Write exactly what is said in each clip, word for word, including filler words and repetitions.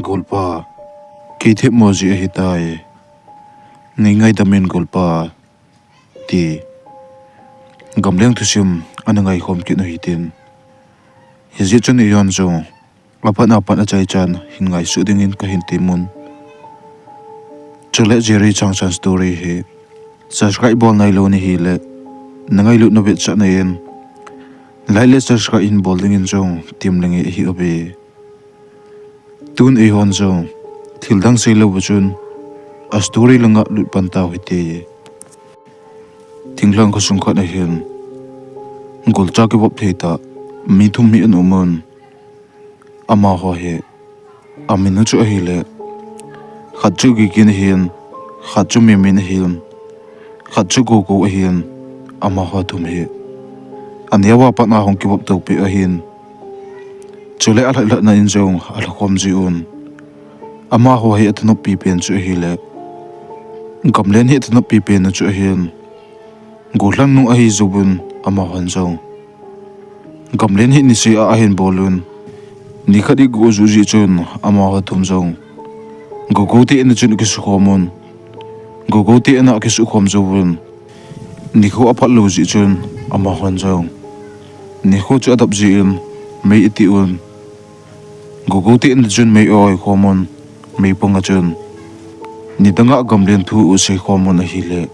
Golpa, kei themmo ji ahitai. Nei ngaidam in Golpa, ti gamleng thusim ana ngaikhom kit u hitin. Hijeh chun eihon jong aphat na phat achaichan hin ngaisuh dingin kahin temun. Chule Jerry Changsan story hi subscribe bol nailou nahile, na ngailut na vetsahna in like le subscribe hin bol dingin jong tem lenge ahi uve. Tun eihon jong thil dang seilou va chun a story langa lut pan tau hite. Thinglhang khosung khat ahin golcha kivop thei tah mi thum hi ana umun. Amaho hi amin u chu ahile, khat chu Gigin ahin, khat chu Mimin ahin, khat chu Gogo ahin. Amaho thum hi aneo a pat a hung kivop toupeh u ahin. Chule alhailhatna in jong alhakhom ji un. Amaho hi athanoppi pen chu ahile, gamlen hi athanoppi pen u chu ahin. Gollhang nung ahi jouvin amahon jong gamlen hi niseh a ahin bol un. Nikhat igo juh jeh chun amaho thum jong Gogo te in a chun akisukhom un. Gogo te in a akisukhom jouvin nikho aphat lou jeh chun amahon jong nikho chu adap jeh in mei ati un. Gogo te in a chun mei aoikhom un. Meipang a chun nidanga gamlen thu aseikhom un ahile,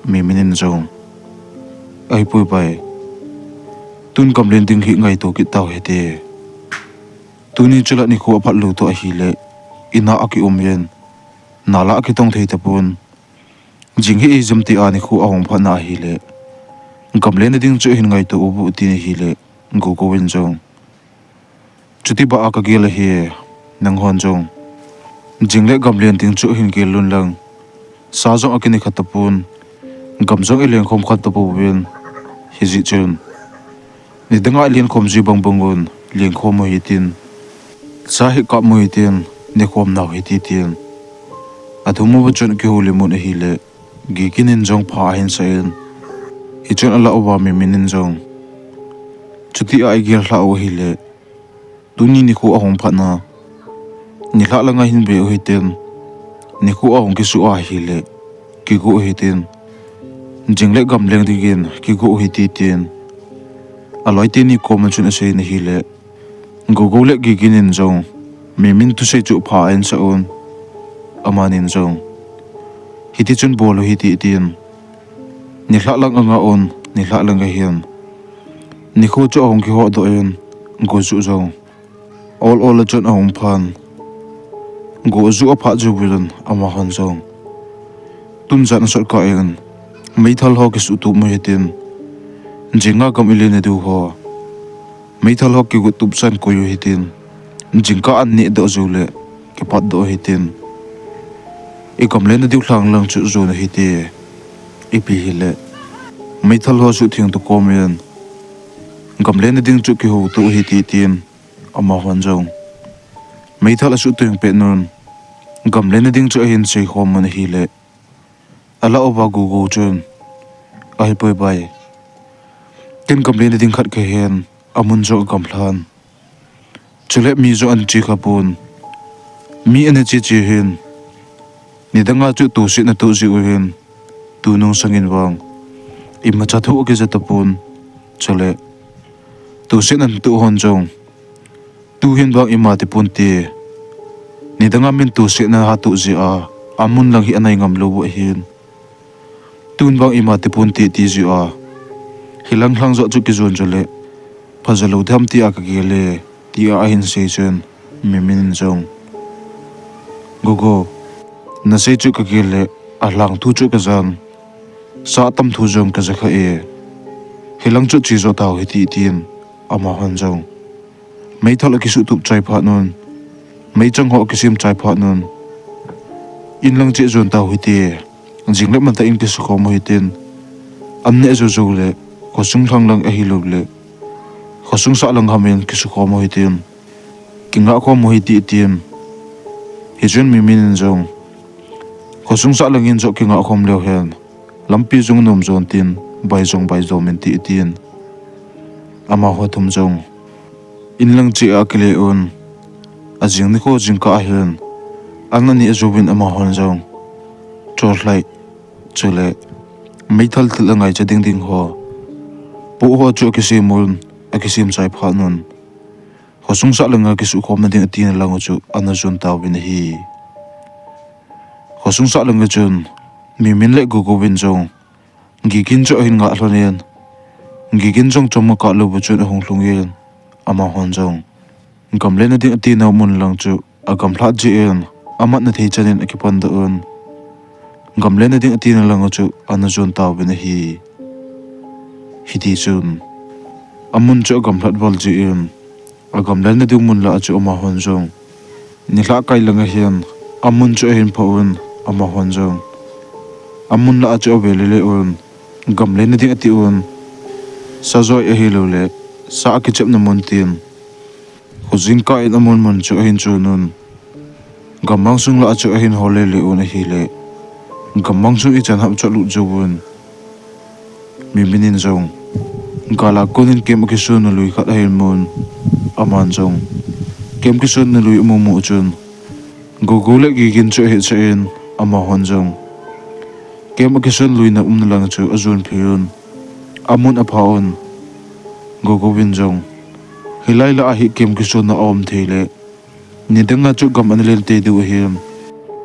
Mimin in jong, ahipoi bai, tun gamlen ding hi ngaito kit tau hite. Tuni chula nikho aphat lou toh ahile, ina akium in, nala akitong thei tapon. Jing hi eijam tia nikho ahung phatna ahile, gamlen na ding chu hin ngaito uvo, ati ahile, Gogo in jong, chuti bah a kagel ahi, nanghon jong jingle gamlen ding chu hin gel un lang. Sa jong akine kha tapon, gam jong ilengkhom kha tapouvin, hijeh chun nidanga ilenkhom ji bangbang un lengkhom u hitin, sa hi kap u hitin, nekhom nau hite, tin athum uva chun akihoulim un ahile, Gigin in jong pha ahin sah in, hichun alah uva Mimin in jong, chutia igel lhah u ahile, tuni nikho ahung phatna, nilhah langa hin ve u hitin, nikho ahung kisuh ahile, kigo u hitin, jingle gamlen dingin kigo u hite, tin aloi teni koma chun asei in ahile, Gogo le Gigin in jong Mimin thusei chu pha ahin sah un. Amanin jong, hiti chun bol u hite, tin nilhah lang anga un, nilhah lang ahin nikho chu ahung kihodoh in, go juh jong ol ol a chun ahung phan. Go juh aphat jouvin amahon jong tun jan asot kah in, meithal ho kisuhtup u hitin, jinga gam ilen nadiu ho, meithal ho kigottup chan koi u hitin, jingkah an nehdoh joule kipatdoh u hitin, igamlen nadiu lhang lang chu jon u hite, ipi hile, meithal ho suhthengtu komin gamlen nading chu kihouto u hite, tin amahon jong meithal asuhtheng pet un, gamlen nading chu ahin seikhom un ahile, alah uva Gogo chun, ahipoi bai, ken gamlen nading khat kahin, amun jong agamlhan, chule mi jong ana che khapon, mi ana che che hin, nidanga chu tosetna toh jeh u hin, tunung sangin vang imacha thu akija tapon, chule tosetna natoh hon jong tuhin vang ima tiponte, nidanga min tosetna atoh jeh a amun lang hi anai ngam lou u ahin, tun vang ima tiponte ti jeh a, hilang lhang joh chu kijon jole phajalou dam tia kagel e, tia ahin sei chun, Mimin in jong, Gogo, nasei chu kagel le, alhang thu chu kajan, sa atam thu jong kaja kha e, hilang chu che jo tau hite, tin amahon jong meithal akisuhtup chai phat un, meichang ho akisem chai phat un, in lang che jon tau hite, jingle mantah in kisukhom u hitin, an neh jou joule khosung lhang lang ahiloule khosung sah lang hamin kisukhom u hitin, kingahkhom u hite, tin. Hichun Mimin in jong, khosung sah langin joh kingahkhom leu hen, lampi jong nom jon tin, bai jong bai jom inte, tin, amaho thum jong in lang che a akile un. Ajing nikho jingkah ahin, an aneh jouvin amahon jong torchlight chule meithal thil angaicha ding ding ho, poh ho chu akisem un, akisem chai phat un, khosung sah langa kisukhomna ding atina lang u chu ana jon tauvin ahi. Khosung sah langa chun Mimin le Gogou vin jong Gigin chu ahin ngah lhonin, Gigin jong chom akah lou u chun ahung lhungin, amahon jong gamletna ding atina mun lang chu agamlhat jeh in, amatna thei chanin akipandoh un, gamletna ding atina lang u chu ana jon tauvin ahi. Hitichun amun chu agamlhat val jeh in, agamletna ding mun lah a chu amahon jong nilhah kai langa hin amun chu ahin pha un, amahon jong amun lah a chu ave lele un, gamletna ding ati un, sa joi ahilouleh sa akichepna mun tin, khojingkah in amun mun chu ahin chon un, gammang sung lah a chu ahin hol lele un ahile, gammang sung ichan hapcha lut jouvun, Mimin in jong gal a konin camp akisonna lui khat ahin mun, aman jong camp kisonna lui amu mu chun Gogou le Gigin chu ahetsah in, amahon jong camp akison luina umna lang chu ajon phei un, amun apha un, Gogou vin jong hilai lah a hi camp kisonna aum thei le, nidanga chu gam ana lel tei diu ahin,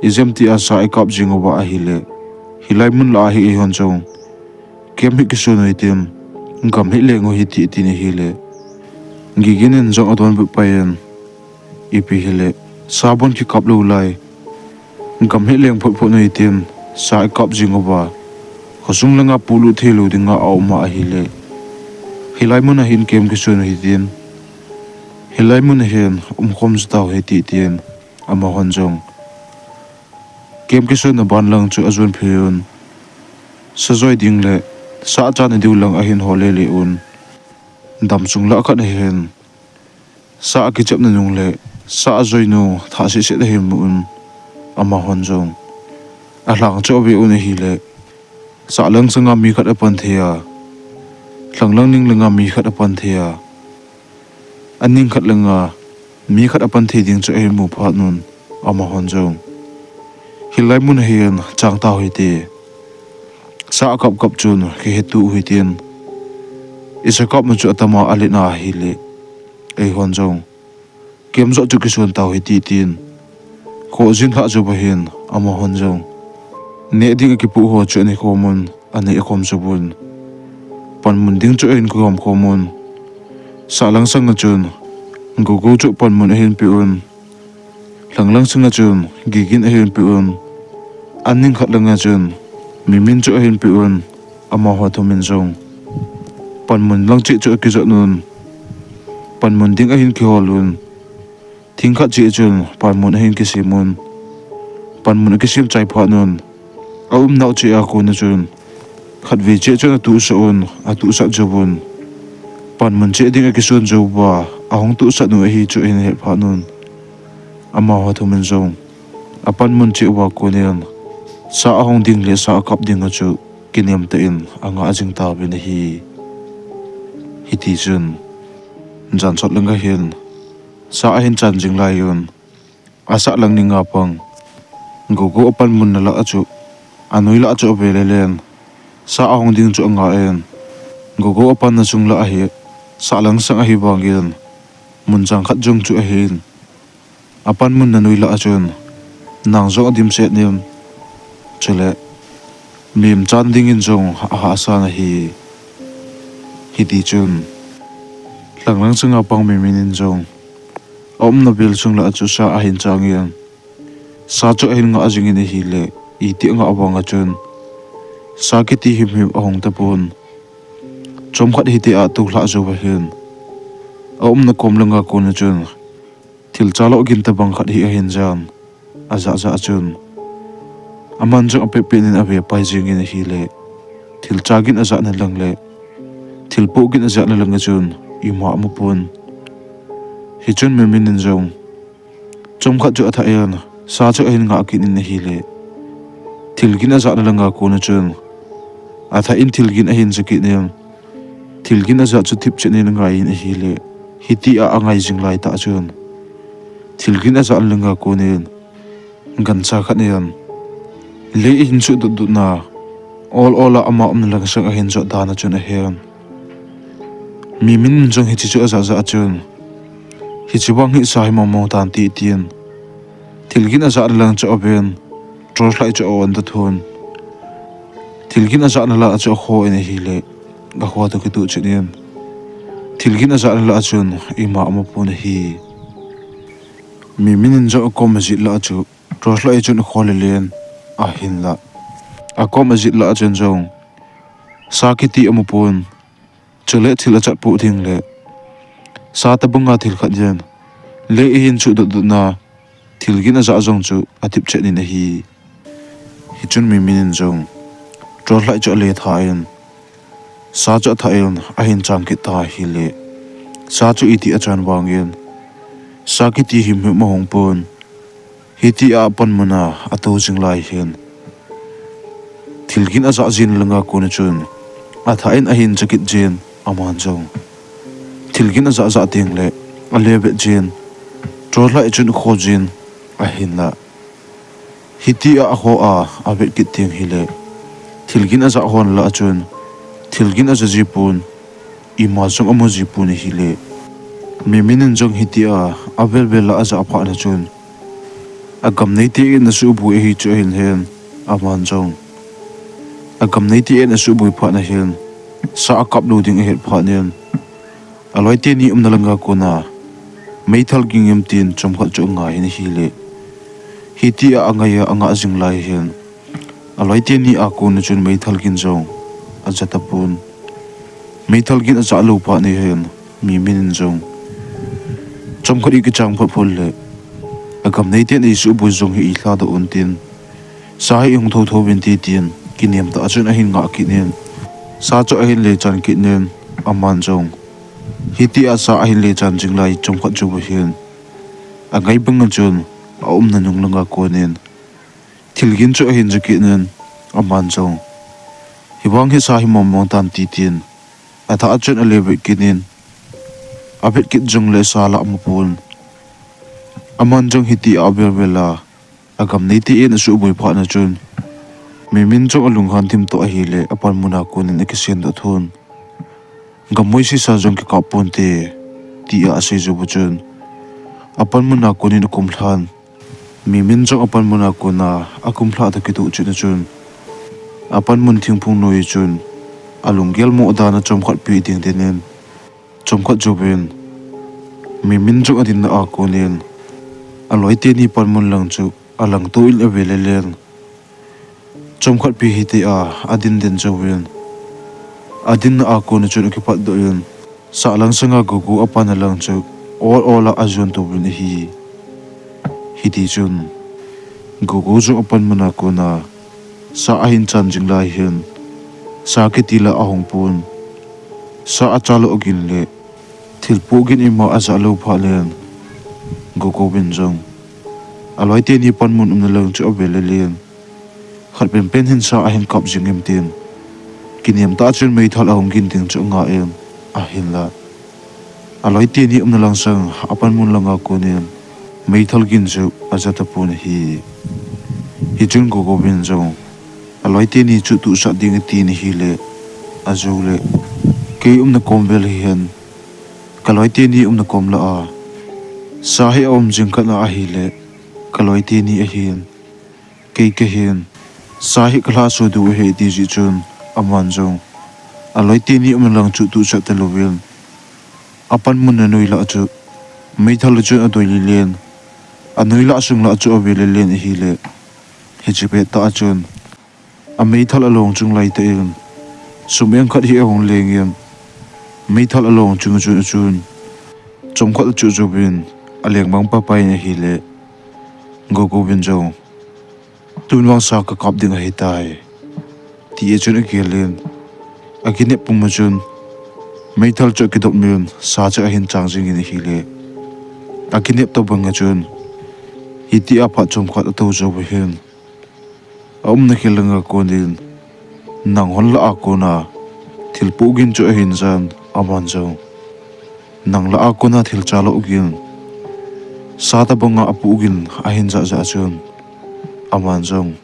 ijemtia sa ikap jing uva ahile, hilai mun lah a hi eihon jong camp hi kison u hitin, gam hi leng u hite, atin ahile, Gigin in jong adonbut pai in, ipi hile, sa bon kikap lou lai, gam hi leng phot phot u hitin, sa ikap jing uva, khosung langa polut theilou dinga aum a ahile, hilai mun a hin camp kison u hitin, hilai mun a hin umkhom jo tau hite, tin amahon jong camp kisonna ban lang chu ajon phei un, sa joi ding le sa achana diu lang ahin hol lele un, damsung lah khat a hin sa akichepna nung le sa ajoinu thah sehseh ahin mu un, amahon jong alhang chu ave un ahile, sahlang sanga mi khat apan thei a, lhanglang ning langa mi khat apan thei a, aning khat langa mi khat apan thei ding chu ahin mu phat un, amahon jong hilai mun a hin chang tau hite, sa akap kap chun kihetu u hitin, isa kapna chu atama alet na ahile, eihon jong camp joh chu kison tau hite, tin khoh jin lhah jouva hin, amahon jong neh ding akipoh ho chu aneh khom un, aneh khom jouvun, panmun ding chu ahin kikhom khom un, sahlang sanga chun Gogou chu panmun ahin pe un, lhanglang sanga chun Gigin ahin pe un, aning khat langa chun Mimin chu ahin pe un, amaho thumin jong panmun lang cheh chu akijot un, panmun ding ahin kihol un, thing khat cheh chun panmun ahin kisem un, panmun akisem chai phat un, aumnau cheh a kona chun khatvei cheh chun atuhsah un, atuhsat jouvun, panmun cheh ding akison jouva ahung tuhsat u ahi chu ahin het phat un, amaho thumin jong apanmun cheh uva konin sa ahong ding le sa akap ding u chu kinem tah in angah jing tauvin ahi. Hitichun jansot langa hin sa ahin chan jing lai un, asahlang ninga pang Gogou apanmun na lah a chu, anoi lah a chu ave lelen, sa ahong ding chu angah in, Gogou apanna sung lah a hi sahlang sang ahivangin munchang khat jong chu ahin, apanmun na noi lah a chun nang jong adimset in, chule mimchan dingin jong ahahsa in ahi. Hitichun lhanglang sanga pang Mimin in jong aumna vel sung lah a chu sa ahin changin, sa chu ahin ngah jingin ahile, iti angah vanga chun sa kiti himhim ahung tapon, chomkhat hitia atoulhah jouva hin aumna kom langa kona chun thilcha loh gin tobang khat hi ahin jan. Ajah jah chun aman jong apet pet in ave pai jingin ahile, thilcha gin ajahna lang le thilpoh gin ajahna langa chun ima amupon. Hichun Mimin in jong chomkhat chu athah in sa chu ahin ngah kit in ahile, thil gin ajahna langa kona chun athah in thil gin ahin ja kit in, thil gin ajah chu thipchet in angai in ahile, hitia angai jing laitah chun Thilgin ajah langa konin, gancha khat in lei ahin suhdot dot na, ol ol a ama umna langsang ahin jot dan a chun ahen. Mimin in jong hiche chu ajah jah a chun, hiche vang hi sa hi mong mong tan ti tin, thilgin ajah lang chu aven, torchlight chu a-on doh un. Thilgin ajahna lah a chu akhoh in ahile, akhoh toh kitoh chet in, thilgin ajahna lah a chun ima amu pon ahi. Mimin in jong akom ajih lah a chu torchlight chun akhoh lelen, ahinlah akom ajih lah a chun jong sa kiti amu pon. Chule thil achat poh ding le sa tabanga thil khat in lei ahin suhdot dot na, thilgin ajah jong chu atip chet in ahi. Hichun Mimin in jong torchlight chu ale tha in, sa chu atha in ahin chang kit ta ahile, sa chu iti achan vangin, sa kiti himhim ahung pon. Hitia apanmun a atou jing lai hin, thilgin ajah jing langa kon a chun, atha in ahin cha kit jin, aman jong thilgin ajah jah ding le ale vet jin, torchlight chun akhoh jin, ahinlah hitia akhoh a avet kit ding hile, thilgin ajah hon lah a chun thilgin ajah ji pon, ima jong amu ji pon ahile. Mimin in jong hitia avel vel a ajah phat na chun, agam neite in asuhboi ahi chu ahin hen, aman jong agam neite in asuhboi phat na hin, sa akap lou ding ahet phat in, aloi teni umna langa kon a meithal ging em tin chomkhat chu angai in ahile, hitia angai a angah jing lai hin, aloi teni a kon a chun meithal ging jong aja tapon. Meithal ging ajah lou phat na hin, Mimin in jong chomkhat akichang phot phot le, agam neiten eisuhboi jong hi eilha doh un tin, sa hi hung thou thou vin ti tin, kinem tah a chun ahin ngah kit in, sa chu ahin le chan kit in, aman jong hitia sa ahin le chan jing lai chomkhat chu ahin, angai bang a chun aumna nung langa konin thilgin chu ahin ja kit in, aman jong hivang hi sa hi mong mong tan ti tin, atha a chun ale vet kit in, avet kit jong le sa la amu pon. Aman jong hitia avel vel a agam neite in asuhboi phat na chun, Mimin jong alunghan thim toh ahile apanmun a konin akisen doh thun. Gammoi sisa jong kikap ponte, tia asei jou u chun, apanmun a konin akumlhan. Mimin jong apanmun a kon a akumlha toh kitoh chet na chun, apanmun thingphung noi chun alunggel mo dan a chomkhat pi ding den in, chomkhat jouvin Mimin jong adinna a konin aloi teni panmun lang chu alangto in ave lelen. Chomkhat pi hitia adin den jouvin, adinna a kon a chun akipatdoh in, sahlang sanga Gogo apanna lang chu ol ol a ajon touvin ahi. Hitichun Gogo jong apanmun a kon a sa ahin chan jing lai hin, sa kiti la ahung pon. Sa achalou gin le thilpoh gin ima ajah lou phat len, Gogo vin jong aloi teni panmun umna lang chu ave lelen. Khat penpen hin sa ahin kap jing em tin, kinem tah chun meithal ahung gin ding chu angah in, ahinla aloi teni umna lang sang apanmun langa konin meithal gin chu aja tapon ahi. Hichun Gogo vin jong aloi teni chu tuhsah ding ati nahile, ajoule kei umna kom vel hihen, kaloi teni umna kom lah a sa hi aum jing khat na ahile, kaloi teni ahin, kei kahin, sa hi kalhahsut diu ahi, ati jeh chun aman jong aloi teni umna lang chu tuhsah talouvin, apanmun anoi lah chu meithal chun adoi lelen, anoi lah sung lah chu ave lelen ahile, hiche pettah a chun ameithal along chung laitah in sum-eng khat hi ahung lengin, meithal along chung chun achun, chomkhat achuh jouvin aleng mang papai in ahile, Gogo vin jong, tun vang sa kakap ding ahitai, tia chun agelin, akinep puma chun meithal chu akidop min, sa chu ahin chang jingin ahile, akinep tobanga chun hitia phat chomkhat atou jouva hin, aumna khel langa konin nanghon lah a kona thilpoh gin chu ahin jan, aman jong nang lah a kona thil chalou gin, Sa tabanga apoh gin ahin jah jah chun, aman jong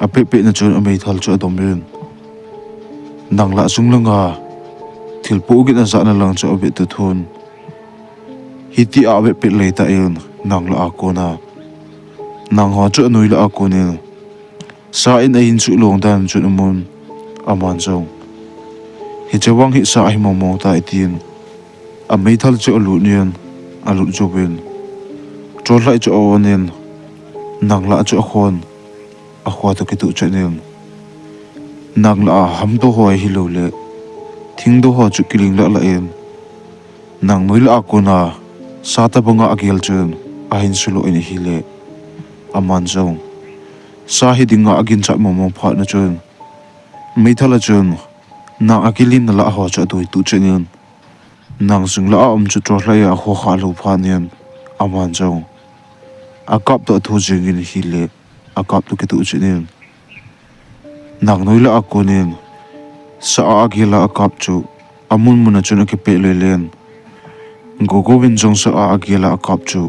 apeh peh na chun ameithal chu adom in, nang lah sung langa thil poh gin ajah na lang chu avet tuh thun. Hitia avet peh lei tah in, nang lah a kona, nang ho chu anoi lah a konin, sa in ahin suh long dan chun amun, aman jong, hiche vang hi sa ahi mong mong tai tin, ameithal chu alut in, alut jouvin, torchlight chu a-on in, nang lah chu akhon, akhoa toh kituh chet in, nang lah a hamdoh ho ahilou le thingdoh ho chu kiling lah lah in, nang noi lah a kona sa tabanga agel chun ahin sulo in ahile, aman jong, sa hi dinga aginchat mong mong phat na chun, meithal a chun nang akilinna lah ho chu adoi tuh chet in, nang sung lah a um chu torchlight a akho kha lou phat in, aman jong akap toh athu jing in ahile, akap toh kituh chet in, nang noi lah a konin, sa a agel a akap chu amun mun a chun akipeh lelen, Gogo vin jong sa a agel a akap chu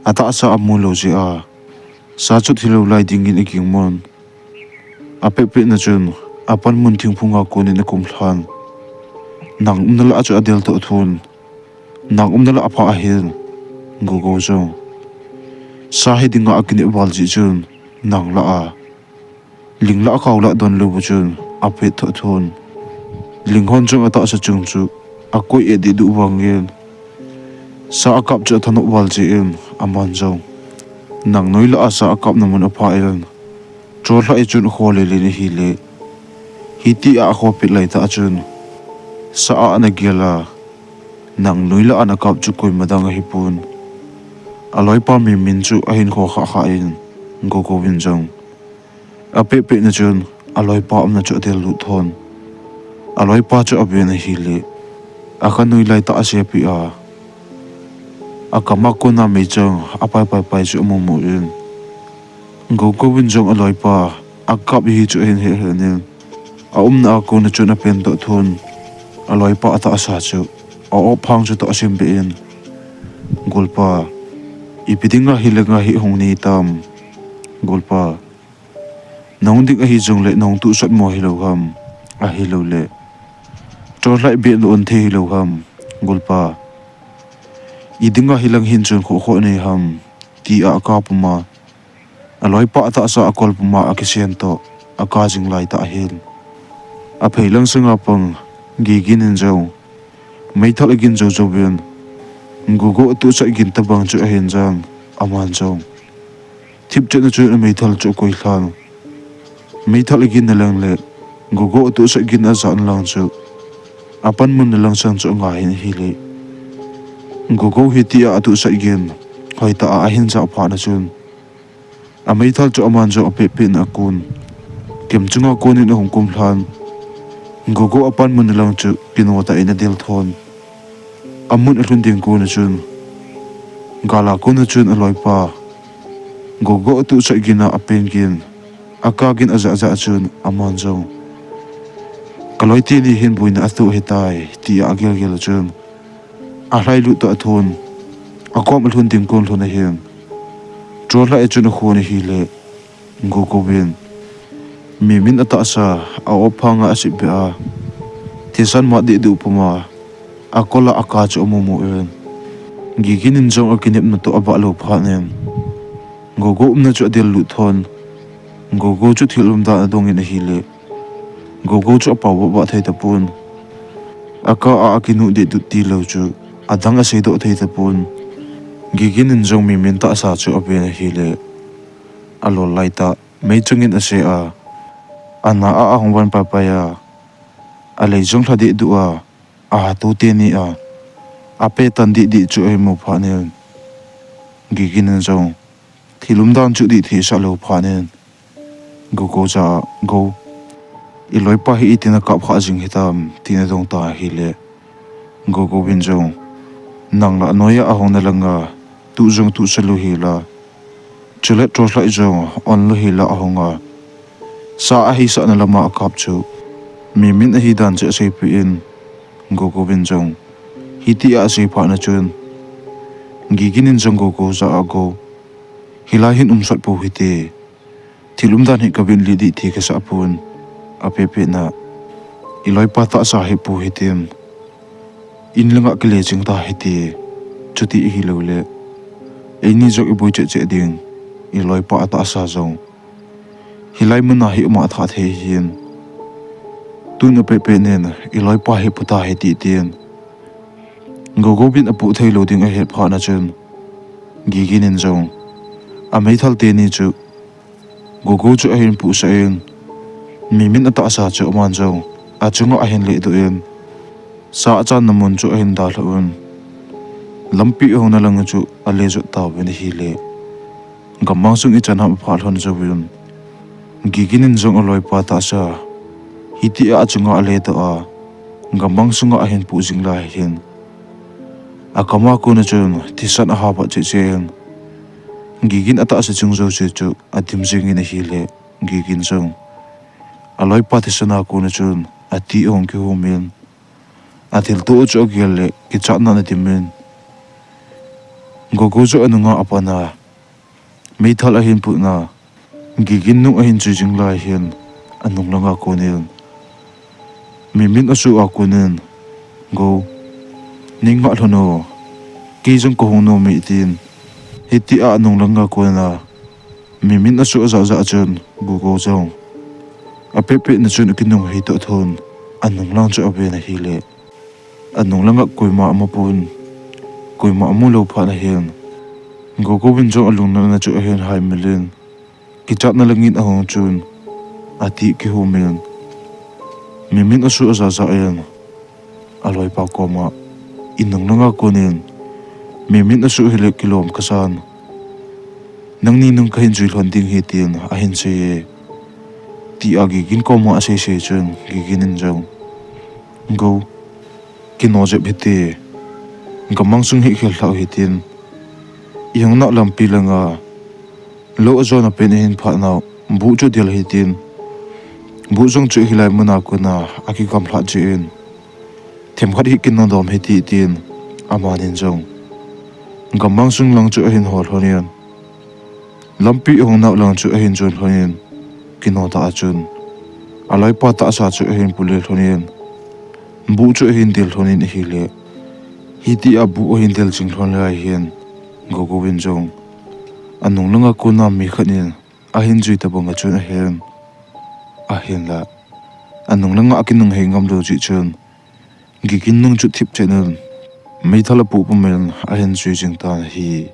atahsa amu lou jeh a, sa chu thilou lai dingin aging mun. Apeh peh na chun, apan mun thingphung a konin akum lhan, nang umna lah a chu adel toh thun, nang umna lah a phah ahin, Gogo jong, sa hi dinga akinep val jeh chun, nang lah a, ling lah a kau lah don lou bu chun apet toh thun, ling hon jong atahsa chung chu akoi et deh duh vangin, sa akap chu athanop val jeh in, aman jong, nang noi lah a sa akapna mun aphah in, torchlight chun akho lelen ahile, hitia akho pet lai tah chun, sa a ana gel a, nang noi lah a ana kap chu koima dang ahipon, aloipa Mimin chu ahin kho kha kha in, Gogo vin jong apeh peh na chun, aloipa umna chu adel lut thon, aloipa chu aven ahile, akha noi lai tah asepi a, akam a kona meichang apai pai pai chu amu mu in, Gogo vin jong aloipa akap hi chu ahin he he in, aumna a kona chun apen toh thun, aloipa atahsa chu a-op phang chu toh asimbeh in, Golpa, ipi dinga hilanga hi hung nei tam? Golpa, nahung ding ahi jongle nahung tuhsat mo hilou ham? Ahiloule torchlight beh na on thei hilou ham? Golpa, idinga hilang hin chun khoh khoh nei ham? Tia aka puma, aloipa atahsa akol puma akisen toh aka jing laitah hin, aphei lang sanga pang Gigin in jong meithal agin jou jouvin, Gogo atuhsat gin tobang chu ahin jan, aman jong thipchetna chun ameithal chu akoi lhan. Meithal aginna lang le Gogo atuhsat gin ajahna lang chu apanmunna lang sang chu angai in ahile, Gogo hitia atuhsat gin hoitah a ahin jah phat na chun, ameithal chu aman jong apeh peh na a kon, kem chunga konin ahung kum lhan. Gogo apanmunna lang chu kino tah in adel thon. Amun alhun ding kona chun, gal a kona chun aloipa Gogo atuhsat gin a apen gin, aka gin ajah jah chun aman jong, kaloi teni hin boina atoh ahitai, tia agel gel a chun, alhailut toh athon, akom alhun ding kon lhon ahin, torchlight a chun akhon ahile, Gogo vin Mimin atahsa a-op phanga asep beh a, thisan mat deh duh puma akol a aka chu amu mu in, Gigin in jong akinepna toh abah lou phat in, Gogo umna chu adel lut thon. Gogo chu thil umdan adong in ahile, Gogo chu apao vah vah thei tapon, aka a akinuh deh duh tilou chu adang aseidoh thei tapon. Gigin in jong Mimin tahsa chu aven ahile, alol laitah mei chungin ase a, ana a ahung van pai pai a, alei jong lha deh duh a, ahatoh teni a, ape tan deh deh chu ahin mu phat in, Gigin in jong thil umdan chu dih thei sah lou phat in, Gogo jah a, Go, iloipa hi itin akap kha jing hitam? tin adong ta ahile, Gogo vin jong, nang lah noiya ahung na langa tuh jong tuhsa lou hila, chule torchlight jong on lou hila ahung a, sa ahisahna lama akap chu Mimin ahidan chu aseipeh in, Gogo vin jong hitia asei phat na chun, Gigin in jong Gogo jah a, Go, hilai hin umsot pou hite. Thil umdan hi kavet lih ding ti kasah pon. Apehpeh na, iloipa tahsa hi pou hitin, in langa kile jing ta hite. Chuti hilou le, eini jong iboi cheh cheh ding, iloipa atahsa jong hilai muna hi um a tha thei hin. Tun apehpeh nin iloipa hi pou ta hite tin, Gogo vin apoh thei lou ding ahet phat na chun, Gigin in jong ameithal teni chu Gogo chu ahin puhsah in, Mimin atahsa chu aman jong achunga ahin ledoh in, sa achanna mun chu ahin dalhah un, lampi ahung na lang chu ale jot tauvin ahile, gammang sung ichan ham aphah lhon jouvin, Gigin in jong aloipa tahsa hitia achunga aledoh a, gammang sunga ahin puh jing lai hin, akam a kona chun thisan aha vat cheh cheh in, Gigin atahsa chung jouse chu adim jing in ahile, Gigin jong aloipa thisan a kona chun ati ahung kihum in, athilto chu agel le kichatnan adim in, Gogo chu anunga apan a, meithal ahin puhna Gigin nung ahin chui jing lai hin, anung langa konin Mimin asuh a konin, Go, nei ngah lhon o, kei jong kahung nom e, tin, hitia anung langa kona Mimin asuh ajah jah chun Gogo jong apehpeh na chun akinung hei toh thon, anung lang chu aven ahile, anung langa koima amu pon. Koima amu lou phat na hin, Gogo vin jong alungnatna chu ahin haimil in, kichatna langin ahung chun, ati kihum in, Mimin asuh ajah jah in, aloipa koma, inung langa konin Mimin asuh hile kilom kasan, nangni nung kahin jui lhon ding hi, tin ahin sei e, tia Gigin koma asei sei chun Gigin in jong, Go, kino jep hite, gammang sung hi khel lhah u hitin, ihung nau lampi langa lou ajona pen ahin phat nau buh chu del hitin, buh jong chu hilai muna kona akigamlhat jeh in, themkhat hi kino dom hite, tin, amanin jong gammang sung lang chu ahin hol lhonin, lampi ahung nau lang chu ahin jon lhonin, kino tah a chun aloipa tahsa chu ahin pule lhonin, buh chu ahin del lhonin ahile, hitia buh ahin del jing lhon lai hin, Gogo vin jong anung langa kona mi khat in ahin jui tabang a chun ahen, ahinla, anung langa akinung hei ngam lou jeh chun, Gigin nung chu thip chet in, meithal apoh pum in ahin chui jing tan ahi.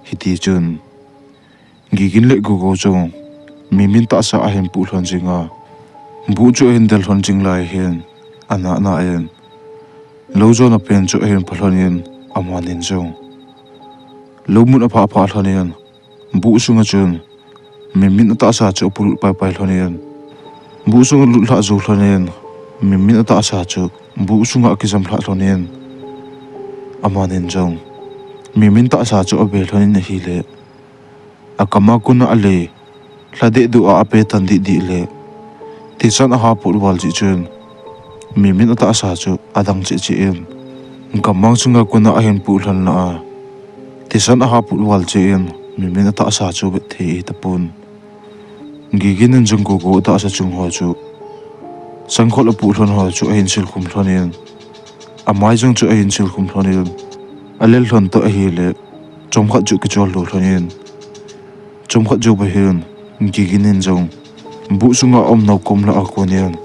Hiti chun, Gigin le Gogo jong Mimin tahsa ahin puh lhon jing a, buh chu ahin del lhon jing lai hin, ana ana in, lou jona pen chu ahin pha lhonin, amanin jong lou mun aphah phah lhonin, buh sunga chun Mimin atahsa chu apolut paipai lhonin, buh sunga lut lhah jou lhonin, Mimin atahsa chu buh sunga akijam lhah lhonin, amanin jong Mimin tahsa chu ave lhonin ahile, akam a kona ale lhadeh duh a ape tan dih dih le, thisan aha pot val jeh chun, Mimin atahsa chu adang cheh cheh in, gammang sunga kona ahin puh lhon lah a, thisan aha pot val jeh in Mimin atahsa chu vet thei ahi tapon. Gigin in jong Gogo atahsa chung ho chu, sangkhol apoh lhon ho chu ahin silkhum lhonin, amai jong chu ahin silkhum lhonin, alel lhon toh ahile, chomkhat chu kichol lou lhonin, chomkhat jou phat hin, Gigin in jong buh sunga aum nau kom lah a konin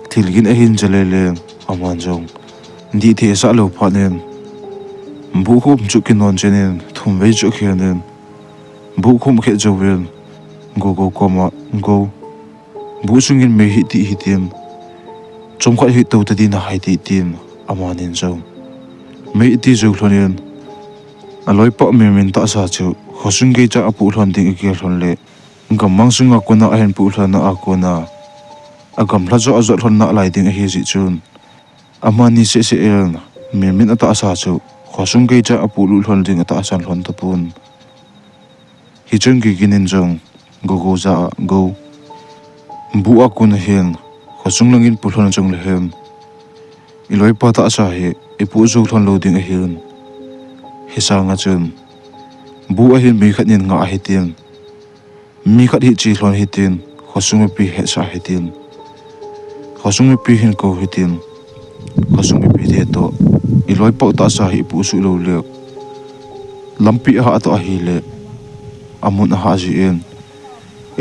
thilgin ahin ja lelen, aman jong dih thei asah lou phat in, buhkhum chu kinon chen in thumvei chu akhen in, buhkhum akhet jouvin, Gogo koma, Go, buh sungin mei hi ti hitin, chomkhat hi tou tadin ahai ti tin, amanin jong mei ati jou lhonin, aloipa Mimin tahsa chu khosung geicha apoh lhon ding agel lhon le, gammang sunga kona ahin puh lhon na a kona, agamlha joh ajot lhon nalai ding ahi jeh chun, amani seh seh in Mimin atahsa chu khosung geicha apolut lhon ding atahsan lhon tapon. Hichun Gigin in jong Gogo jah a, Go, buh a kona hin khosung langin poh lhon jongle hin, iloipa tahsa hi ipoh jou lhon lou ding ahin, Hisanga chun, bu ahin mi khat in nga ahi tin, mi khat hi chi lhon hitin, khosung mipi hetsah hitin, khosung mipi hin kou hitin, khosung mipi te toh, i loipa tahsa hi ipusuh lou le, lampi ahah toh ahile, amun ahah jin,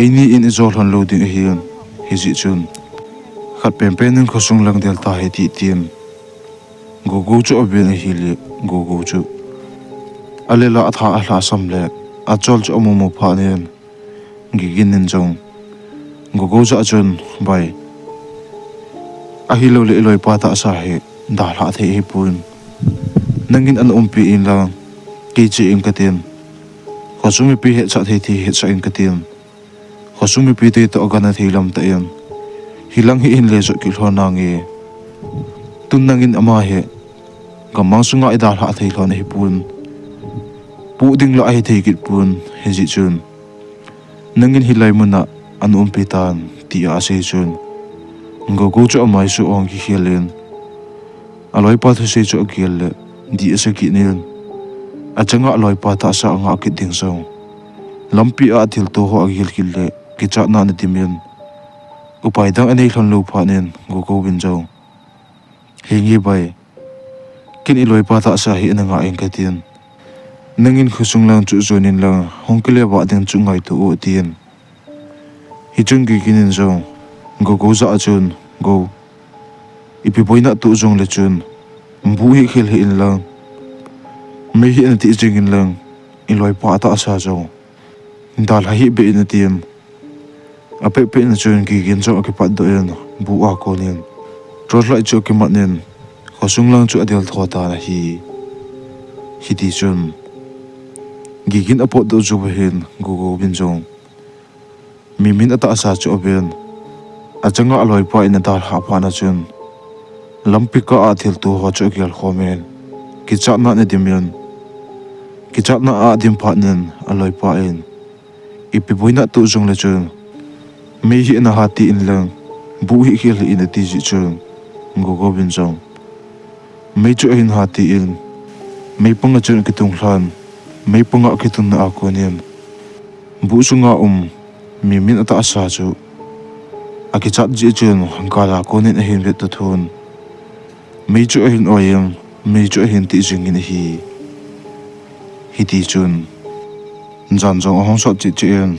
eini in ijou lhon lou ding ahin, hijeh chun, khat penpen in khosung lang del tahite tin, Gogo chu aven ahile, Gogo chu alela atha alhahsam le, achol chu amu mu phat in, Gigin in jong Gogo jah a chun, Bai, ahilouleh i loipa tahsa hi dalhah thei ahipon, nangin ana umpi inlang, kei che in katin, khosung mipi hetsah thei thei hetsah in katin, khosung mipi te toh agangthei lam tah in, hilang hi hin le jot kit lhon nange. Tun nangin ama hi gammang sunga idalhah thei lhon ahipon, poh ding lah ahithei kit pon, hijeh chun, nangin hilai muna ana umpi tan, tia asei chun, Gogo chu amaisuh ahung kikhel in, aloipa thusei chu agel le, dih asa kit in, achanga aloipa tahsa angah kit ding jong, lampi a athilto ho agel kit le, kichatna ana dim in, upai dang anei lhon lou phat in, Gogo vin jong, Henge bai, ken i loipa tahsa hi ana nga in katin, nangin khosung lang chu jon inlang, hung kile vah ding chu ngaito o, atin. Hichun Gigin in jong Gogo jah a chun, Go, ipi boina toh jongle chun, bu hi khel hih inlang, mei hi ana tih jing inlang, i loipa tahsa jong dalha hih beh in, atin. Apehpeh na chun Gigin jong akipatdoh in, bu a konin torchlight chu akimat in, khosung lang chu adel tho tan ahi. Hitichun, Gigin apotdoh jou ahin, Gogo vin jong Mimin atahsa chu aven, achanga aloipa in adalhah phat na chun, lampi kah a thilto ho chu agel khom in, kichatna ana dim in, kichatna adim phat in, aloipa in, ipi boina toh jongle chun, mei hi ana hati inlang, bu hi khel hih in, ati jeh chun, Gogo vin jong mei chu ahin hati in, mei panga chun akitung lhan, mei panga akitunna a konin, bu sunga um Mimin atahsa chu akichat jeh chun, gal a konin ahin vettoh thon, mei chu ahin oi in, mei chu ahin tih jing in ahi. Hitichun, jan jong ahung sot cheh cheh in,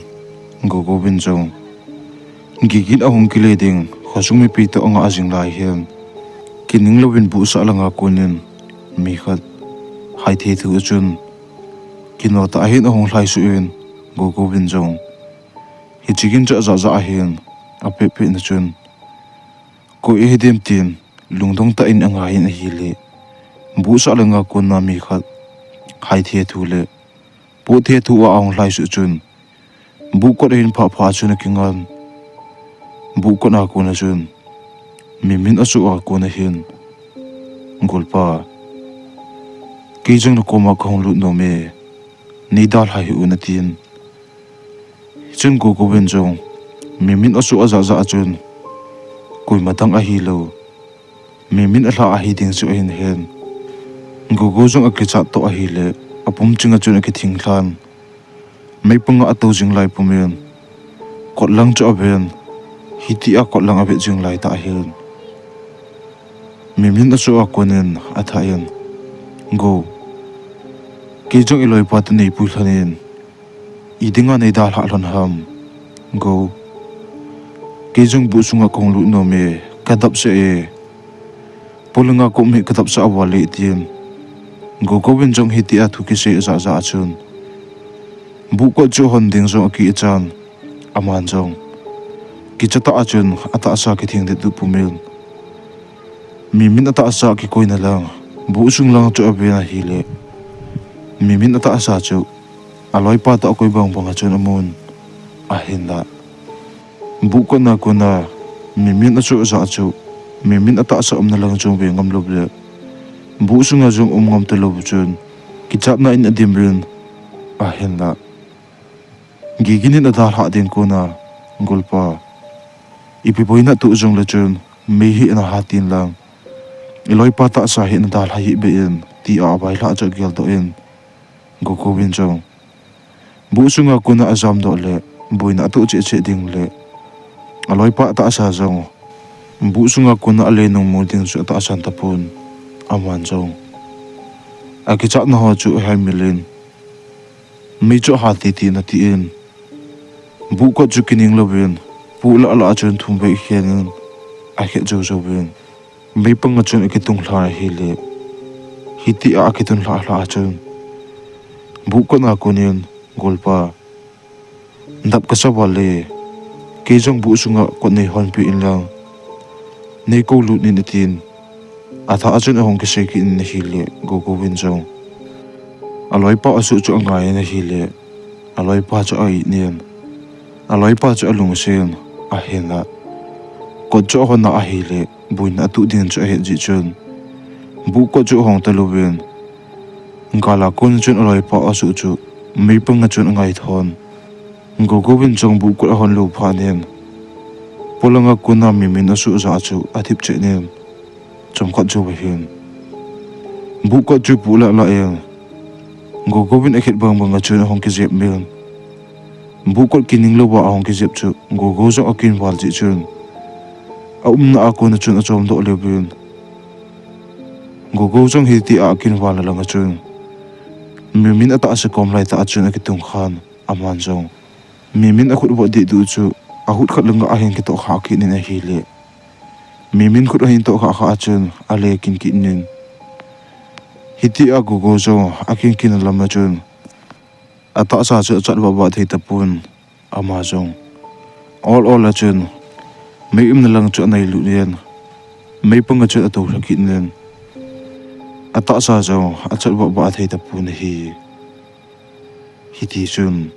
Gogo vin jong Gigin ahung kile ding, khosung mipi toh angah jing lai hin, kining louvin buhsah langa konin, mi khat haithe thu a chun, kino tah ahin ahung lhaisuh in, Gogo vin jong hiche gin chu ajah jah ahin, apehpeh na chun, koi ahi dem tin, lungdong tah in angai in ahile, buhsah langa kona mi khat haithe thu le potthe thu a ahung lhaisuh chun, buh kot ahin phah phah chun akingan, buh kot a kona chun, Mimin asoh a kona hin, Golpa, kei jong nakoma kahung lut nom e, neidalha hih un, atin. Chun Gogo vin jong Mimin asoh ajah jah a chun, koima dang ahilou, Mimin alha ahi ding chu ahin hen. Gogo jong akichat toh ahile, apum chinga chun akithing lhan, mei panga atou jing lai pumin, kot lang chu aven, hitia kot lang avet jing lai tah ahin, Mimin asoh a konin athah in, Go, kei jong iloipa toh neipui lhonin, idinga neidalhah lhon ham? Go, kei jong buh sunga kahung lut nom e, kadap sah e, polanga kom hi kadap sah a val e, tin. Gogo vin jong hitia thu kisei ajah jah a chun, buh kot chu hon ding jong akichan, aman jong kichat tah a chun atahsa kithing det tuh pumin, Mimin atahsa kikoina lang, buh sung lang chu aven ahile, Mimin atahsa chu aloipa toh akoi bang banga chun amun, ahinla buh kotna kona Mimin asoh jah chu, Mimin atahsa umna lang jong ve ngam lou le, buh sunga jong um ngam talou chun, kichatna in adim in, ahinla Gigin in adalhah ding kona, Golpa, ipi boina toh jongle chun, mei hi naha tin lang, iloipa tahsa hi nadalha hih beh in, tia availhah chu ageldoh in, Gogo in jong buh sunga kona ajam doh le, boina atoh cheh cheh ding le, aloipa tahsa jong buh sunga kona ale nung mu ding chu atahsan tapon. Aman jong akichatna ho chu ahemil in, mei chu aha titi in atin, buh kot chu kining louvin, puh lah lah a chun thum vei khen in, akhet jou jouvin, mei panga chun akitung lha ahile, hitia akitun lhah lhah a chun, buh kotna konin, Golpa, dap kasa val e, kei jong buh sunga kot nei honpeh in lang, nei kou lut in atin, atha a chun ahung kisei kit in ahile, Gogo in jong aloipa asuh chu angai in ahile, aloipa chu a-it in, aloipa chu alungset in, ahinla kot chu ahon a ahile, boina atoh ding chu ahet jeh chun, buh kot chu ahong talouvin, gal a kon chun aloipa asuh chu mei panga chun angai thon. Gogo in jong buh kot ahon lou phat in, polanga kona Mimin asuh jah chu athip chet in, chomkhat jou ahin, buh kot chu puh lah lah in, Gogo in akhet bang banga chun ahung kijep min, buh kot kining louva ahung kijep chu Gogo jong akinval jeh chun, aumna a kona chun achom doh leuvin, Gogo jong hitia akinvalna langa chun, Mimin atahsa kom laitah a chun akitung khan, aman jong Mimin akhut vot dehduh chu ahut khat langa ahin kitoh khah kit in ahile, Mimin khut ahin toh khah khah a chun ale kin kit in, hitia Gogo jong akin kin lama chun, atahsa chu achat vah vah thei tapon. Ama jong ol ol a chun mei umna lang chu anailut in, mei panga chun atoulha kit in, atahsa jong achat vah vah thei tapon ahi. Hitichun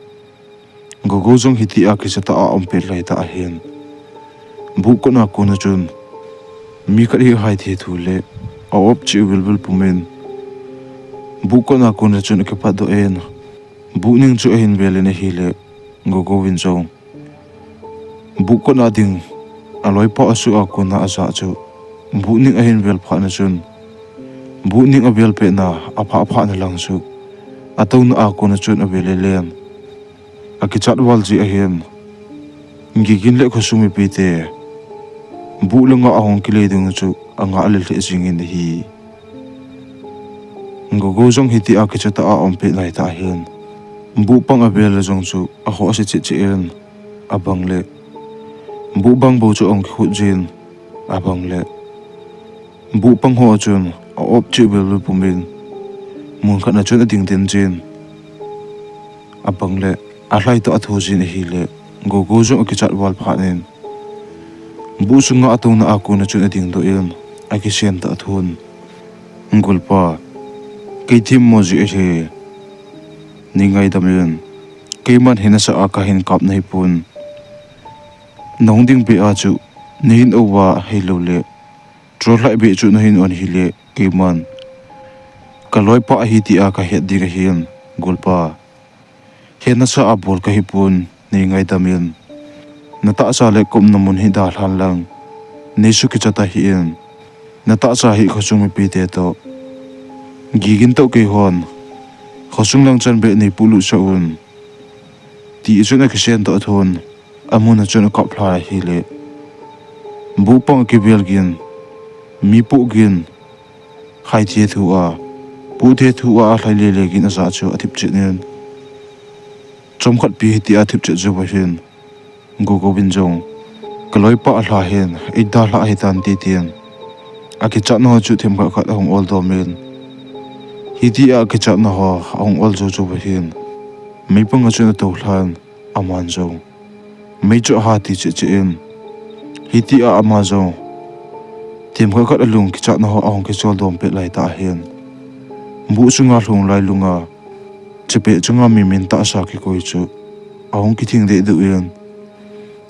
Gogo jong hitia kichatah a aumpet laitah ahin, buh kotna kona chun mi khat hi haithe thu le a-op cheh vilvil pumin, buh kotna kona chun akipatdoh in, buh ning chu ahin vel in ahile, Gogo in jong buh kotna ding aloipa asuh a kona ajah chu, buh ning ahin vel phat na chun, buh ning avel petna aphah phah na lang chu, atouna a kona chun avel le len, akichat val jeh ahin, Gigin le khosung mipite buh langa ahung kile ding chu angah le lheh jing in ahi. Gogo jong hitia kichatah a aumpet laitah ahin, buh pang avel le jong chu akhoh ase cheh cheh in, abang le buh bang bou chu ahung kikhut jin, abang le buh pang ho a chun a-op cheh vilvil pumin, mun khat na chun ading den jin, abang le alhai toh atho jin ahile, Gogo jong akichat val phat in, buh sunga atouna a kona chun adingdoh in, akisen tah a athon, Golpa, kei themmo jeh ahi, nei ngaidam in, keiman hi nasah a kahin kap nahipon, nahung ding beh a chu nahin ouva ahiloule trollhai beh chu nahin on hile, keiman kaloipa ahi tia kahet ding ahin, Golpa, hi nasah a bol kahipon, nei ngaidam in, natahsa le kaumna mun hi dalhan lang, nei sukichat tahih in, natahsa hi khosung mipite toh, Gigin toh keihon khosung lang chan beh nei puilutsah un, ti chun akisen toh athon, amun a chun akap lha ahile, buh pang akivel gin, mi poh gin, haithe thu a, pohthe thu a alhai lele gin ajah chu athip chet in, chomkhat pi hitia athip chet jou ahin, Gogo in jong, kaloipa alha hin eidalhah hitante tin, akichatna ho chu themkhat khat ahung oldomin, hitia akichatna ho ahung ol jou jou ahin, meipanga chun atoulhan, aman jong mei chu aha ti cheh cheh in, hitia ama jong themkhat khat alung kichatna ho ahung kicholdom pet laitah ahin, buh sunga lhung lailunga chepeh chunga Mimin tahsa kikoi chu ahung kithing dehduh in,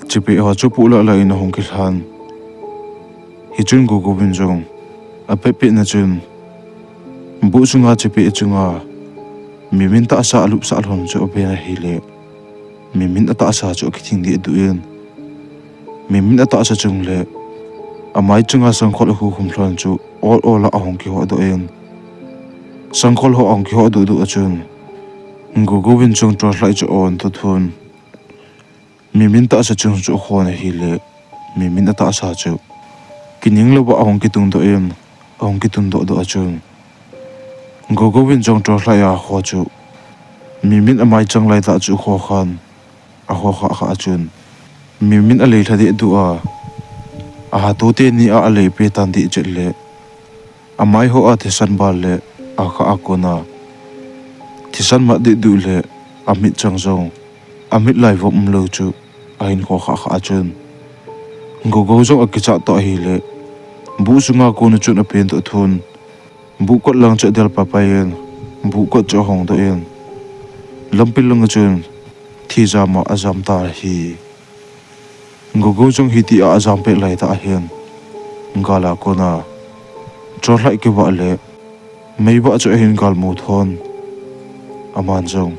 chepeh ho chu poh lahlah in ahung kilhan. Hichun Gogo in jong apetpetna chun buh sunga chepeh chunga Mimin tahsa alupsah lhon chu aven ahile, Mimin atahsa chu akithing dehduh in, Mimin atahsa chung le amai chunga sangkhol akhukhum lhon chu ol ol a ahung kihodoh in, sangkhol ho ahung kihodoh duh a chun Gogo in jong torchlight chu on toh thun, Mimin tahsa chung chu akhon ahile, Mimin atahsa chu kining louva ahung kitung doh in, ahung kitung doh doh a chun, Gogo in jong torchlight a akho chu Mimin amai chang lai tah chu akho khan, akho kha kha a chun, Mimin alei lha deh duh a, ahatou teni a alei pe tan deh chet le, amai hoa thisan bal le akha a kona thisan mat deh duh le, amit chang jong, amit lai vop umlou chu ahin kho kha kha a chun, Gogo jong akichat toh ahile, buh sunga kona chun apen toh thun, buh kot lang chu adel pai pai in, buh kot chu ahong doh in, lampi langa chun thijam a ajam tan ahi. Gogo jong hitia ajam pet lai tah ahin, gal a kona torchlight kivah le meivah chu ahin galmu thon. Aman jong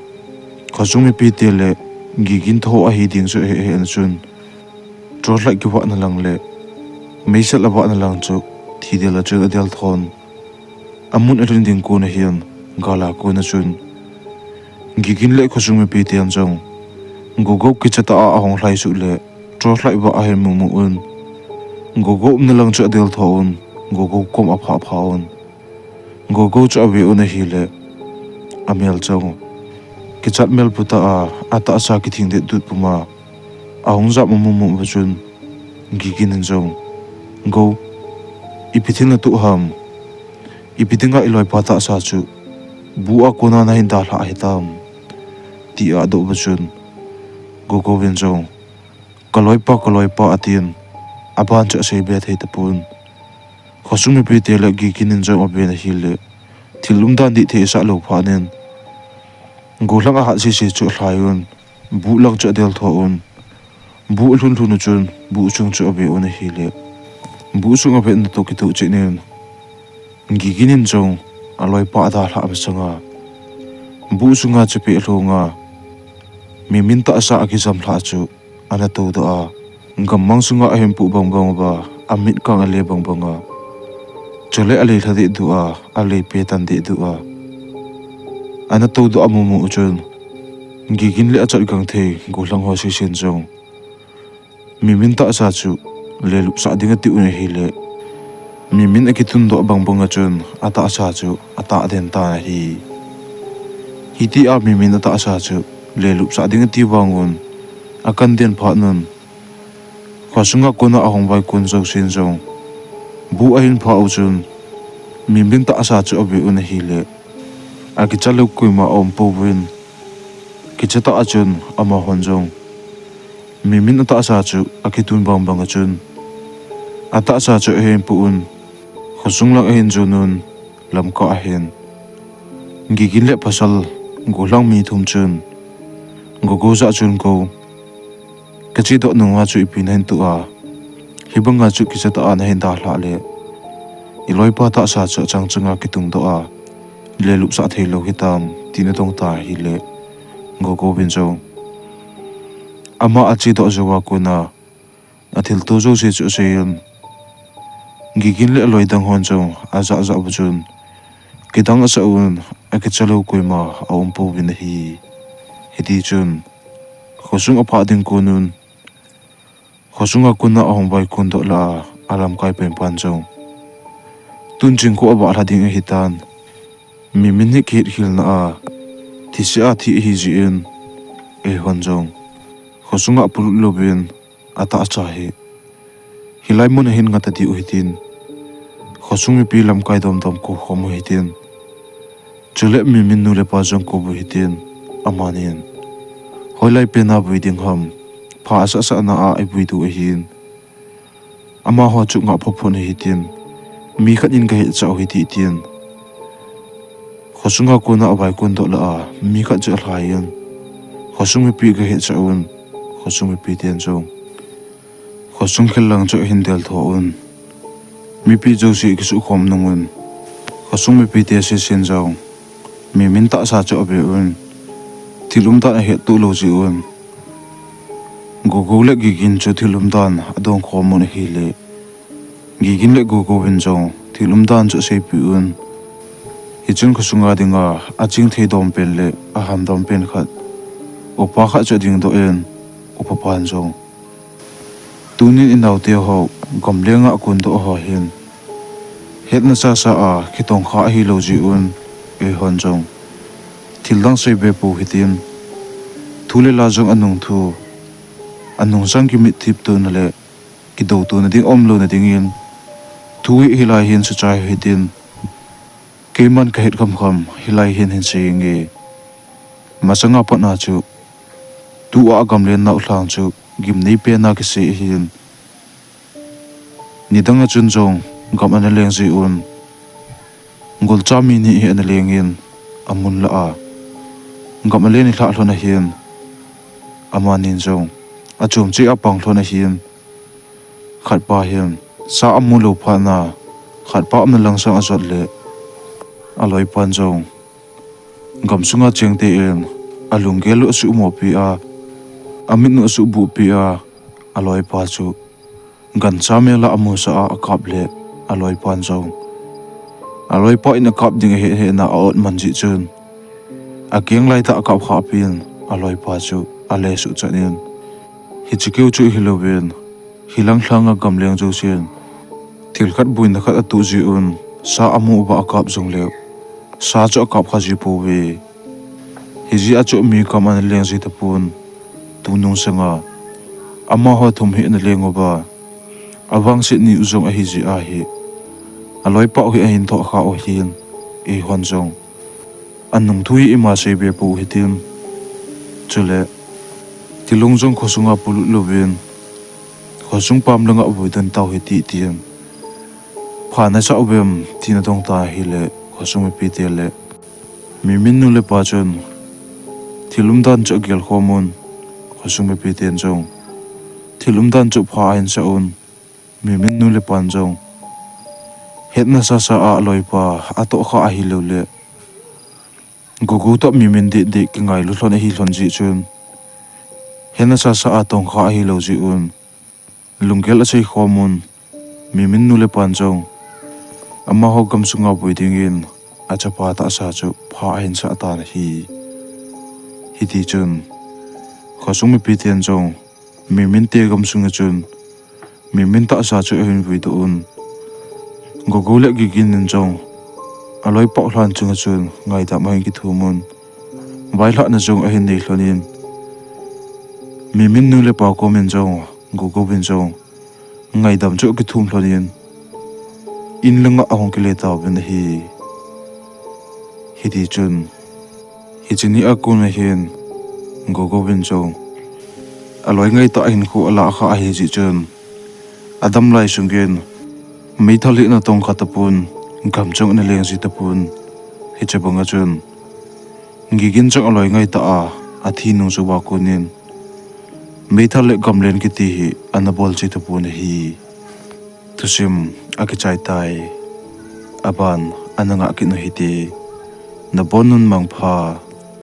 khosung mipite le Gigin tho ahi ding chu ahe ahe na chun, torchlight kivahna lang le meisel avahna lang chu thidel a chun adel thon. Amun alhun ding kon ahin, gal a kona chun Gigin le khosung mipiten jong Gogo kicha tah a ahung lhai suh le torchlight vah ahin mumu un, Gogo umna lang chu adel tho un, Gogo kom aphah phah un, Gogo chu ave un ahile, amel jong kichat mel pu tah a, atahsa kithing det tut puma ahung jam amumu uva chun, Gigin in jong, Go, ipi thil natoh ham? Ipi dinga iloipa tahsa chu buh a kona nahin dalhah hitam? tia adoh uva chun, Gogo in jong, Kaloipa, kaloipa, atin, aban chu asei be thei tapon. Khosung mipite le Gigin in jong aven ahile, thil umdan dih thei asah lou phat in, gollhang ahat sese chu alhai un, buh lang chu adel tho un, buh alhun lhun u chun buh chung chu ave un ahile, buh sung avetna toh kitoh chet in, Gigin in jong aloipa adalhah masanga, buh sunga chapeh alhunga, Mimin tahsa akijam lhah chu ana toudoh a, gammang sunga ahin puh bangbang uva, amit kang ale bangbang a, chule alei lha deh duh a, alei pe tan deh duh a, ana toudoh amumu u chun, Gigin le achat gangthei gollhang ho sesen jong Mimin tahsa chu lelupsah ding ati un ahile, Mimin akitundoh bangbang a chun atahsa chu atah den tan ahi. Hitia Mimin atahsa chu lelupsah ding ati vangun, akan den phat un, khosunga kona ahung vaikon jousen jong buh ahin phah u chun, Mimin tahsa chu ave un ahile, akicha lou koima aum pouvin, kicha tah a chun amahon jong Mimin atahsa chu akitun bangbang a chun, atahsa chu ahin pu un, khosung lang ahin jon un, lamkah ahin, Gigin le pasal gollhang mi thum chun, Gogo jah chun, Go, kachedoh nunga chu ipi nahin toh a, hibanga chu kicha tah a nahin dalhah le, iloipa tahsa chu achang changa kitungdoh a, lelupsah theilou hitam, tin adong tan ahile, Gogo in jong ama achedoh jouva kona athilto jouse chu aseiyin, Gigin le aloi dang hon jong ajah jah uva chun, kidang asah un, akicha lou koima aum pouvin ahi. Hitichun khosung aphah ding kon un, khosunga kona ahung vaikon doh lah a, alamkai penpan jong, tun chingkho avah lha ding ahitan, Mimin hi kihetkhelna a thise a thi ahijeh in, eihon jong khosunga polut louvin, atahsa hi hilai muna hin nga tadiu hitin, khosung mipi lamkai domdom kou khom u hitin, chule Mimin nu le pa jong kou u hitin, amanin hoilai pena vui ding ham, pha asahsahna a ivui diu ahin, amaho chu ngah photphot u hitin, mi khat in gahetchah u hite tin, khosunga kona avaikon doh lah a, mi khat chu alhaiyin, khosung mipi gahetchah un, khosung mipi ten jong khosung khel lang chu ahin del tho un, mipi jouse kisuhkhom nung un, khosung mipite sesen jong Mimin tahsa chu ave un, thil umdan ahettoh lou jeh un, Gogo le Gigin chu thil umdan adong khom un ahile, Gigin le Gogo in jong thil umdan chu aseipeh un, Hichun khosunga dinga aching thei dom pen le aham dom pen khat, upa khat chu ading doh in, upa pan jong, "Tunin inaote ho gamlenga akun doh ho hin hetna sasa a kitongkha ahilou jeh un, eihon jong thil dang seibe pou hitin, thu le la jong anung thu, anung sang kimitthip tona le kidou tona ding umlouna dingin, thu hi hilai hin suchai hitin, keiman kahet khamkham hilai hin hin seinge. Masanga pat a chu, tua gamlen nau lhang chu gimnei pena kisei ahin. Nidang a chun jong gam ana leng jeh un, golcha mi ni hi ana lengin, amun lah a gam alen ilhah lhon ahin. Amanin jong achom cheh a pang lhon ahin. Khatpa hin sa amu lou phat a, khatpa umna langsang ajot le, aloipan jong gamsunga chengte in alunggel u asuhmopi a, amit u asuhbuhpi a, aloipa chu gancha mel a amusah a akap le, aloipan jong aloipa in akap ding ahet hetna a-ot man jeh chun, akeng laitah a akap khahpin, aloipa chu ale suhchat in, hiche keu chu hilouvin, hilang lhanga gamleng jousen thil khat boina khat atoh jeh un, sa amu uva akap jongleu, sa chu akap kha ji pouve. Hijeh a chu mi gam ana leng ji tapon, tunung sanga amaho thum hi ana leng uva, avangset ni u jong ahi jeh ahi. Aloipa u hi ahin thohkha u ahin, eihon jong anung thu hi ima seibe pou hitin. Chule, thilong jong khosunga polut louvin, khosung pam langa vuidon tau hite tin, pha nasah uvem tin adong tan ahile, khosung mipite le Mimin nu le pa chun thil umdan chu agel khom un, khosung mipiten jong thil umdan chu pha ahin sah un, Mimin nu le pan jong hetna sasa a aloipa atohkha ahilou le, Gogo toh Mimin dehdeh kingailu lhon ahi lhon jeh chun, hetna sasa a tongkha ahilou jeh un, lunggel asei khom un, Mimin nu le pan jong amaho gamsunga vui dingin achapa tahsa chu pha ahin sah tan ahi. Hitichun, khosung mipiten jong Mimin te gamsunga chun Mimin tahsa chu ahin vuidoh un, Gogo le Gigin in jong aloipa u lhan chunga chun ngaidam ahin kithum un, vailhahna jong ahin nei lhonin, Mimin nu le pa komin jong Gogo vin jong ngaidam chu akithum lhonin, in langa ahung kile tauvin ahi. Hitichun, hiche nia kon ahin, Gogo vin jong aloi ngaitah a hinkho alahkha ahi jeh chun, adam lai sungin meithal hi ana tongkha tapon, gam jong ana leng ji tapon. Hiche banga chun, Gigin jong aloi ngaitah a athi nung jouva konin, meithal le gamlen kiti hi ana bol ji tapon ahi. Thusim akichai tai. Aban ana ngah kit u hite. Nabonun mangpha.